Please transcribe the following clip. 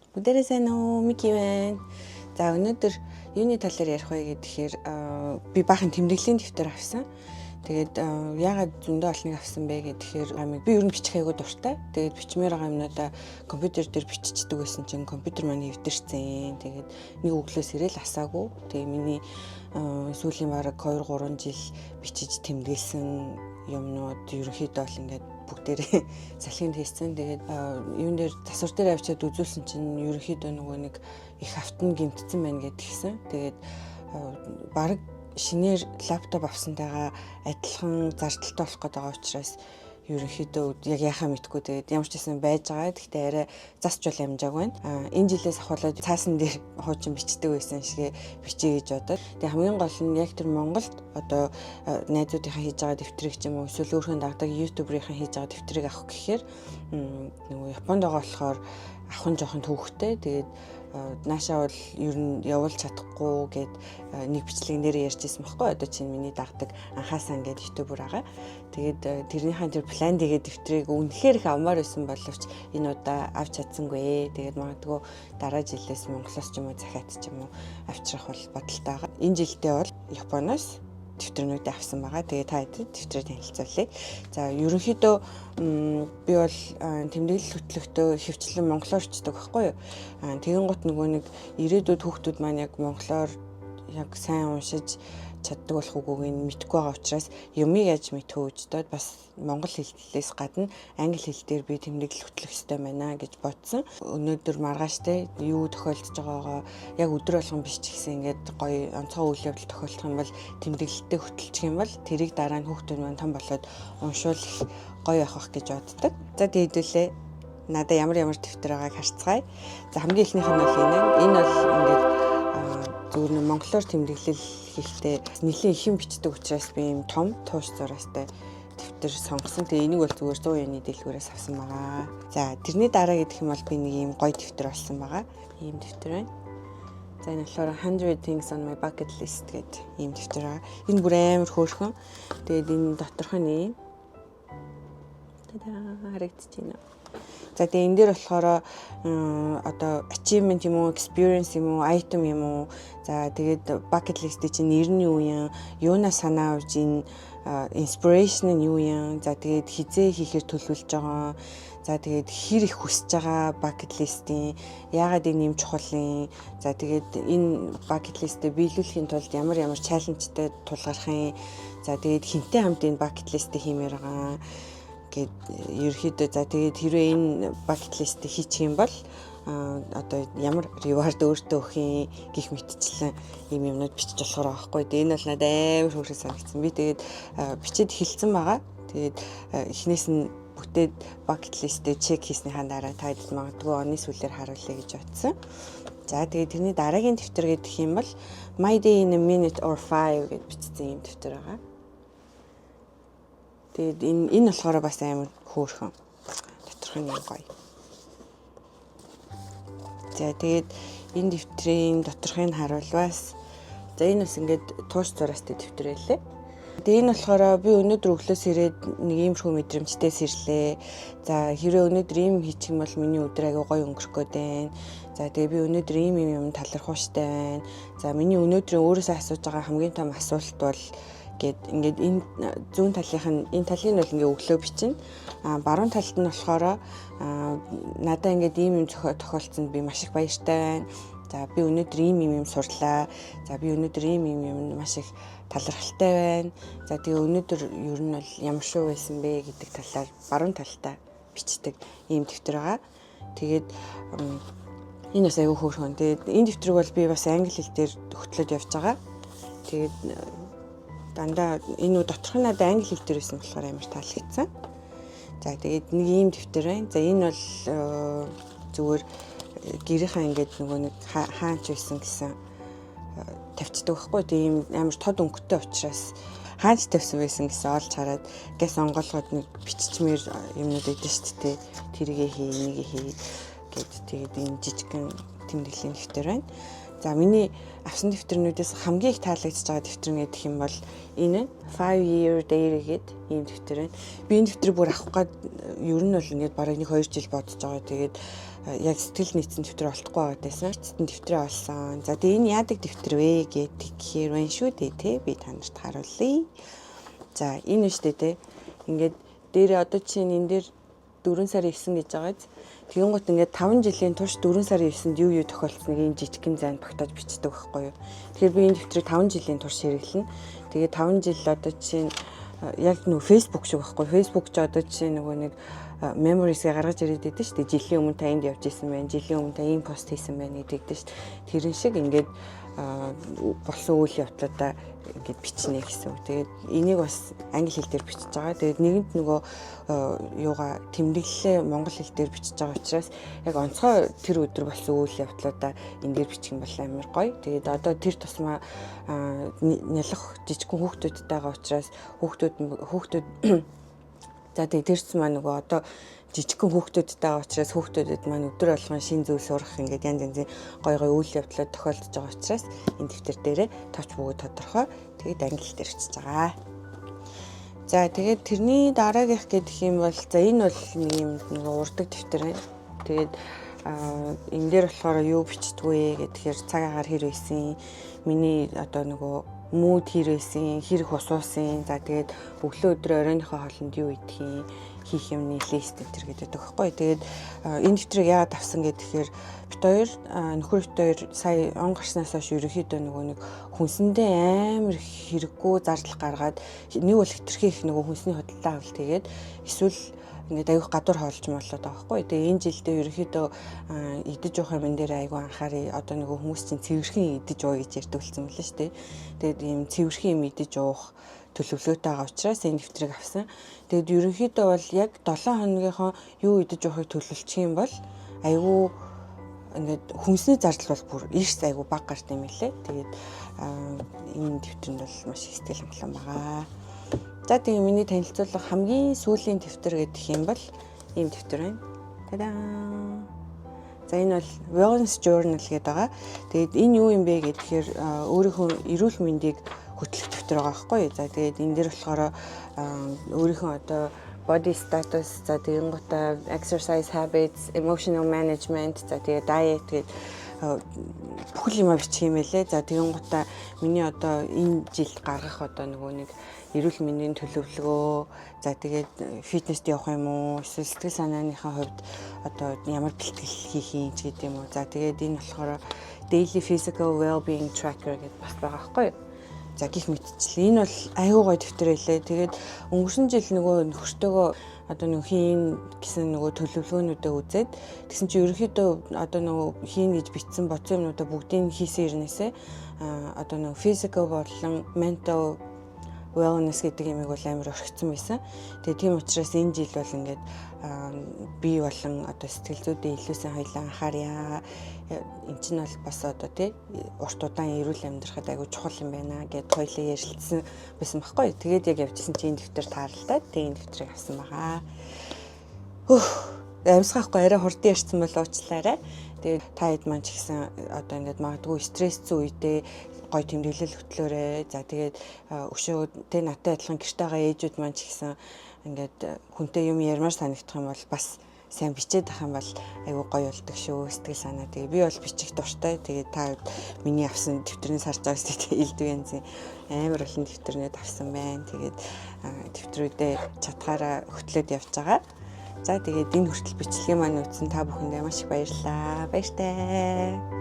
Бүгдээрээ сайн уу? Мики байна. За, өнөөдөр юуны талаар ярих вэ гэхээр би баахан тэмдэглэлийн дэвтэр авсан. Тэгээд яагаад зөндөө олныг авсан бэ гэхээр би ер нь бичих айгуу дуртай. Тэгээд бичмээр байгаа юмнуудаа компьютер дээр биччихдэг байсан чинь компьютер маань эвдэрсэн. Тэгээд нэг өглөөс ирээл асаагүй. Тэгээд миний сүүлийн бараг 2 3 жил бичиж тэмдэглэсэн юмнууд ерөнхийдөө бол ингээд бүгдээрээ салхинд хийсэн. Тэгээд юун дээр, засвар дээр авчиад үзүүлсэн чинь ерөнхийдөө нөгөө нэг их автна гэмтсэн байна гэд тэгсэн. Тэгээд бараг шинээр лаптоп авсантайгаа адилхан зардалтай болох гээд байгаа учраас ерөнхийдөө яг яхаа мэдгүй, тэгээд ямар ч гэсэн байж байгаа. Гэхдээ арай засч бол амжаагүй байна. А энэ жилээс ахуулаад цаасан дээр хуучин бичдэг байсан шигээ бичье гэж бодоод. Тэгээ хамгийн гол нь яг тэр Монголд одоо найзуудынхаа хийж байгаа дэвтрийг ч юм уу, эсвэл өөрхөн дагдаг YouTuber-ийн хийж байгаа дэвтрийг авах гэхээр нөгөө Японд байгаа болохоор авах нь жоохон төвөгтэй. Тэгээд наашаа бол ер нь явуулж чадахгүй гэд нэг бичлэгэн дээр ярьж ирсэн байхгүй. Одоо чинь миний дагдаг анхаасан гэд YouTuber байгаа. Тэгээд тэрнийхээ тэр план тэгээд дэвтрийг үнэхээр их авмаар байсан боловч энэ удаа авч чадсангүй. Тэгээд магадгүй дараа жилээс Монголоос ч юм уу, захиат ч юм уу авчрах бол бодолтой байгаа. Энэ жилдээ бол Японоос дэвтэрнүүдээ авсан байгаа. Тэгээ та хэдэд дэвтрээ танилцуулъя. За, ерөнхийдөө би бол тэмдэглэл хөтлөхдөө хөвчлэн монголоор өчтдөг байхгүй юу? Тэгэн гут нөгөө нэг ирээдүйд хүүхдүүд маань яг монголоор яг сайн уншиж чаддаг болох үгүйг нь мэдэхгүй байгаа учраас юмыг яаж мэдэх вэ гэж бас монгол хэлээс гадна англи хэл дээр би тэмдэглэл хөтлөх ёстой байна гэж бодсон. Өнөөдөр маргааштай юу тохиолдож байгаагаа яг өдөр болгон биш ч гэсэн ингээд гоё онцгой үйл явдал тохиолдох юм бол тэмдэглэлтэй хөтлчих юм бол тэрийг дараа нь хүүхдүүд маань том болоод уншвал их гоё явах гэж боддог. За, тэгээд надаа ямар ямар дэвтэр байгааг харцгаая. За, хамгийн эхнийх нь бол энэ. Энэ бол ингээд зүгээр нэг монголоор тэмдэглэл хийхдээ нэлээд их юм бичдэг учраас би ийм том тууш зураастай дэвтэр сонгосон. Тэгээ энийг бол зүгээр 100 йены дэлгүүрээс авсан байгаа. За, тэрний дараа гэдэг юм бол би нэг ийм гоё дэвтэр олсон байгаа. Ийм дэвтэр байна. За, энэ болохоор 100 things on my bucket list гэдэг ийм дэвтэр байгаа. Энэ бүр амар хөөрхөн. Тэгээд энэ доторх нь ийм. Та-да, харагдаж байна. За, тэгээ энэ дээр болохоор одоо achievement юм уу, experience юм уу, item юм уу. За, тэгээд bucket list-ийн чинь нэр нь юу юм, юунаас санаа авч, энэ inspiration нь юу юм. За, тэгээд хизээ хийхээр төлөвлөж байгаа. За, тэгээд хэр их хүсэж байгаа bucket list-ийн, яагаад энэ юм чухал юм. За, тэгээд энэ bucket list-ийг биелүүлэхийн тулд ямар ямар challenge-тай тулгарх юм. За, тэгээд хэнтэй хамт энэ bucket list-ийг хиймээр байгаа гэд ерөөхдөө, за, тэгээд хэрвээ энэ bucket list хийчих юм бол одоо ямар reward өөртөө өгөх юм гих мэтчлэн ийм юмнууд бичиж болохоор байгаа байхгүй. Тэгээд энэ бол надад амар хөөрхөн санагдсан. Би тэгээд бичээд эхэлсэн байгаа. Тэгээд эхнээс нь бүтээд bucket list-ээ check хийснийхаа дараа та хэд магадгүй оны сүүлээр харуулъя гэж бодсон. За, тэгээд тэрний дараагийн дэвтэр гэдэг юм бол "My day in a minute or five" гэж бичсэн ийм дэвтэр байгаа. Тэгээд энэ болохоор бас амар хөөрхөн. Доторх нь юм гоё. За, тэгээд энэ дэвтрийн доторхыг харуулваас, за, энэ бас ингээд тууш зураастай дэвтэр байлээ. Тэгээ энэ болохоор би өнөөдөр өглөөс ирээд нэг иймэрхүү мэдрэмжтэй сэрлээ. За, хэрвээ өнөөдөр ийм хийчих юм бол миний өдөр аягүй гоё өнгөрөх гээд байна. За, тэгээ би өнөөдөр ийм ийм юм талархууштай байна. За, миний өнөөдрийн өөрөөсөө асууж байгаа хамгийн том асуулт бол гэд ингээд энэ зүүн талынх нь, энэ талын нь бол ингээ өглөө бичнэ. А баруун талд нь болохоор надаа ингээд ийм юм тохиолдсонд би маш их баяртай байна. За, би өнөөдөр ийм ийм юм сурлаа. За, би өнөөдөр ийм ийм юм маш их талархалтай байна. За, тэгээ өнөөдөр ер нь бол ямар шүү байсан бэ гэдэг талаар баруун талдаа бичдэг ийм дэвтэр байгаа. Тэгээд энэ бас аягүй хөөрхөн. Тэгээд энэ дэвтрийг бол би бас англи хэл дээр хөтлөөд явж байгаа. Тэгээд дандаа энэ доторх нь надад англи хэл дээр байсан болохоор амар таалагдсан. За, тэгээд нэг ийм дэвтэр байна. За, энэ бол зүгээр гэрийнхаа ингээд нөгөө нэг хаач байсан гэсэн тавьчихдаг байхгүй. Тэгээ ийм амар тод өнгөтэй учраас хаач тавьсан байсан гэсэн олж хараад газ онгоолгоод нэг биччихмээр юмнууд өгдөн шүү дээ. Тэргээ хий, энийг хий гэд, тэгээд энэ жижигхэн тэмдэглэлийн дэвтэр байна. За, миний авсан дэвтэрнүүдээс хамгийн их таалагдж байгаа дэвтэр нь гэх юм бол энэ 5 year diary гээд ийм дэвтэр байна. Би энэ дэвтрийг бүр авах гээд ер нь бол ингээд бараг нэг 2 жил бодож байгаа. Тэгээд яг сэтгэл нийцсэн дэвтэр олдохгүй байгаад байсан. Эцэст нь дэвтрээ олсон. За, тэгээ энэ яадаг дэвтэр вэ гэдэг гэхээр байна шүү дээ, те. Би та нарт харуулъя. За, энэ шүү дээ, те. Ингээд дээрээ одоо жишээ нь энэ дээр 4 сарын 9 гэж байгаа биз. Тэгэнгүүт ингээд 5 жилийн турш 4 сарын 9-нд юу юу тохиолдсныг энэ жижигхэн зайд багтааж бичдэг байхгүй юу. Тэгэхээр би энэ дэвтрийг 5 жилийн турш хэрэглэнэ. Тэгээ 5 жил одоо жишээ нь яг нөгөө Facebook шиг байхгүй. Facebook ч одоо жишээ нөгөө нэг memories-гээ гаргаж ирээд байдаг шүү дээ. Жилийн өмнө та энд явж исэн байна. Жилийн өмнө та ийм пост хийсэн байна гэдэг дээ шүү дээ. Тэрэн шиг ингээд болсон үйл явдлуудаа ингээд бичнэ гэсэн үг. Тэгээд энийг бас англи хэл дээр бичиж байгаа. Тэгээд нэгэнд нөгөө юугаа тэмдэглэлээ монгол хэл дээр бичиж байгаа учраас яг онцгой тэр өдөр болсон үйл явдлуудаа энэ дээр бичих юм бол амар гоё. Тэгээд одоо тэр тусмаа нялх жижигхэн хүүхдүүдтэй байгаа учраас хүүхдүүд за, тэгээд тэр тусмаа нөгөө одоо жижигхэн хүүхдүүдтэй байгаа учраас хүүхдүүдэд маань өдөр болгон шинэ зүйл сурах, ингээд янз янзын гоё гоё үйл явдлууд тохиолдож байгаа учраас энэ дэвтэр дээрээ товч бөгөөд тодорхой, тэгээд англи дээр бичиж байгаа. За, тэгээд тэрний дараагийнх гэдэг юм бол за, энэ бол нэг юм нэг урдаг дэвтэр байна. Тэгээд энэ дээр болохоор юу бичдэгвэ гэхээр цаг агаар хэр байсан, миний одоо нөгөө mood хэр байсан, хэр их ус уусан, за, тэгээд өглөө, өдрөө, оройныхоо хоолнд юу идэх юм, хийх юмны list энэ тэр гэдэг байхгүй. Тэгээд энэ дэвтрийг яагаад авсан гэхээр бид хоёр, нөхөр бид хоёр сая он гарснаас хойш ерөнхийдөө нөгөө нэг хүнсэндээ амар хэрэггүй зардал гаргаад, нэг бол хэтэрхий их нөгөө хүнсний худалдаа авалт тэгээд эсвэл ингээд аягүй гадуур хоолж молоод байгаа байхгүй. Тэгээ энэ жилдээ ерөнхийдөө идэж уух юм дээр аягүй анхааръя. Одоо нөгөө хүмүүс чинь цэвэрхэн идэж ууя гэж ярьдаг болсон мөлий шүү дээ. Тэгээд ийм цэвэрхэн юм идэж уух төлөвлөгөөтэй байгаа учраас энэ дэвтрийг авсан. Тэгээд ерөнхийдөө бол яг 7 хоногийнхоо юу идэж уухыг төлөвлөчих юм бол аягүй ингээд хүнсний зардал бол бүр эрс аягүй бага гарт юм лээ. Тэгээд энэ дэвтэрэнд бол маш их сэтгэл хангалуун байгаа. За, тэгээ миний танилцуулга хамгийн сүүлийн дэвтэр гэдэг юм бол ийм дэвтэр байна. Та-даа. За, энэ бол Wellness Journal гэдэг байгаа. Тэгээд энэ юу юм бэ гэхээр өөрийнхөө эрүүл мэндийг хөтлөх дэвтэр байгаа байхгүй юу. За, тэгээд энэ дээр болохоор өөрийнхөө одоо body status, за, тэгэнгүүтээ exercise habits, emotional management, за, тэгээ diet гэдэг бүхэл юмаа бичих юм байлээ. За, тэгэнгүүтээ миний одоо энэ жилд гаргах одоо нөгөө нэг эрүүл мэндийн төлөвлөгөө, за, тэгээд фитнест явах юм уу, эсвэл сэтгэл санааныхаа хувьд одоо ямар бэлтгэл хийх юм ч гэдэг юм уу. За, тэгээд энэ болохоор daily physical well-being tracker гэдээ бас байгаа байхгүй юу. За, гэх мэтчил энэ бол аягүй гоё дэвтэр байлээ. Тэгээд өнгөрсөн жил нөгөө нөхөртөөгөө одоо нөгөө хийн гэсэн нөгөө төлөвлөгөөнүүдээ үзээд тэгсэн чинь ерөнхийдөө одоо нөгөө хийн гэж бичсэн бодсон юмнуудаа бүгдийг хийсэн ирнээсээ одоо нөгөө physical болон mental wellness гэдэг юмыг бол амар орхицсан байсан. Тэгээ тийм учраас энэ жил бол ингээд бие болон одоо сэтгэл зүйдээ илүү сайн хоёлаа анхаарья. Эн чинь бол бас одоо тий урт удаан эрүүл амьдрахад аягүй чухал юм байна гэд хоёлаа ярилцсан байсан байхгүй. Тэгээд яг явжсэн чинь энэ дэвтэр тааралдаад тэгээ энэ дэвтрийг авсан байгаа. Хөөх, амьсгаахгүй арай хурдан ярьсан бол уучлаарай. Тэгээд та хэд маань ч гэсэн одоо ингээд магадгүй стрессцэн үедээ гоё тэмдэглэл хөтлөөрэй. За, тэгээд өшөө тэ надтай адилхан гэрте байгаа ээжүүд маань ч гэсэн ингээд хүнтэй юм ярмаар санагдах юм бол бас сайн бичээд ах юм бол аягүй гоё болдог шүү, сэтгэл санаа. Тэгээ би бол бичих дуртай. Тэгээ та миний авсан дэвтэрний сарж байгаа шүү дээ. Элдв янзын амар олон дэвтэрнүүд авсан байна. Тэгээд дэвтрүүдээ чадхаараа хөтлөөд явж байгаа. За, тэгээд энэ хүртэл бичлэгийн маань үзсэн та бүхэндээ маш их баярлалаа. Баяртай.